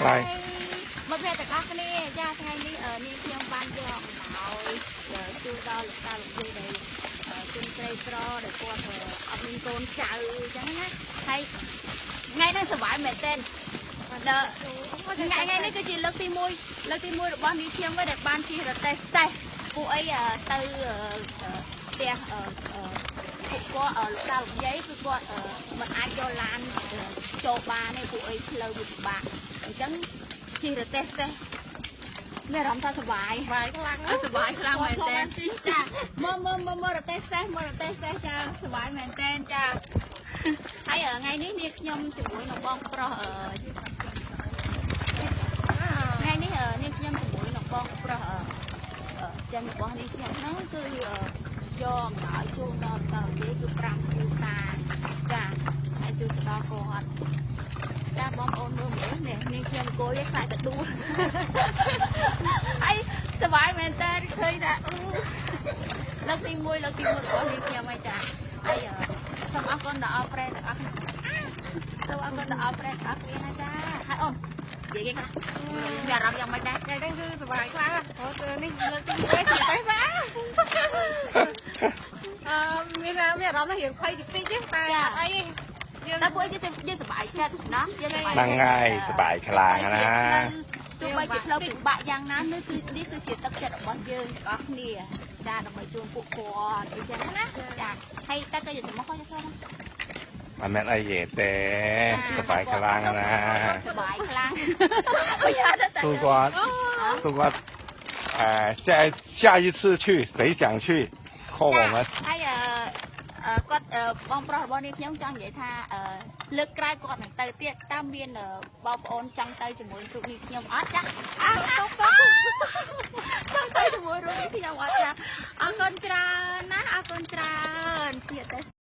ហើយ មកភ័ក្រទាំងអស់គ្នាចាថ្ងៃនេះនាងខ្ញុំបានយកអំណោយជូនដល់លោកតាលោកយាយដែលជនក្រីក្រដែលគាត់អត់មានកូនចៅអញ្ចឹងណាហើយថ្ងៃនេះសប្បាយមែនទែនដល់ថ្ងៃនេះគឺជាលើកទី1លើកទី1របស់នាងខ្ញុំដែលបានជិះរទេះសេះពួកអីទៅផ្ទះពួកគាត់លោកតាលោកយាយគឺគាត់មិនអាចយកឡានចូលបានទេពួកអីផ្លូវវាពិបាកអញ្ចឹងជិះរទេះសេះមានអារម្មណ៍ថាសប្បាយ ខ្លាំង សប្បាយខ្លាំងមែនតើចាមើលមើលមើលរទេះសេះមើលរទេះសេះចាសប្បាយមែនតើចាហើយថ្ងៃនេះនាងខ្ញុំជាមួយនឹងបងប្រុសថ្ងៃនេះនាងខ្ញុំជាមួយនឹងបងប្រុសចិនរបស់នាងខ្ញុំហ្នឹងគឺយកអំណោយជូនដល់តនិយាយគឺ5គ្រួសារចាហើយជូនទៅដល់គាត់ចាបងប្អូនមើលមើលនេះនាងខ្ញុំអង្គុយខ្លាចទៅដួលហើយសប្បាយមែនតើឃើញថាលើកទី1លើកទី1របស់នាងខ្ញុំហើយចាហើយសូមអរគុណដល់អរប្រេទាំងអស់គ្នាសូមអរគុណដល់អរប្រេទាំងអស់គ្នាណាចាហើយអូននិយាយគេខ្លះមានអារម្មណ៍យ៉ាងម៉េចដែរ ថ្ងៃនេះគឺសប្បាយខ្លាំងព្រោះនេះលើកទី1ទីទេបាទមានអារម្មណ៍ថារៀងភ័យតិចតិចទេតែអត់អីទេ យើងតែពួកយើងយើងសប្បាយចិត្តណាយើងសប្បាយ ហ្នឹងហើយសប្បាយខ្លាំងណា ទោះបីជាផ្លូវពិបាកយ៉ាងណានេះគឺនេះគឺជាទឹកចិត្តរបស់យើងទាំងអស់គ្នាចាដើម្បីជូនពួកគាត់អីចឹងណាចាហើយតែក៏យកសំមកគាត់សោះ អត់មានអីទេសប្បាយខ្លាំងណា សប្បាយខ្លាំង ទូគាត់ទូគាត់下下一次去谁想去 call 我們 ហើយគាត់បងប្រុសរបស់នាងខ្ញុំចង់និយាយថាលើកក្រោយគាត់នឹងទៅទៀតតើមានបងប្អូនចង់ទៅជាមួយរូបនាងខ្ញុំអត់ចាអើតុកតុកចង់ទៅជាមួយរូបនាងខ្ញុំអត់ចាអរគុណច្រើនណាអរគុណច្រើនជាតែ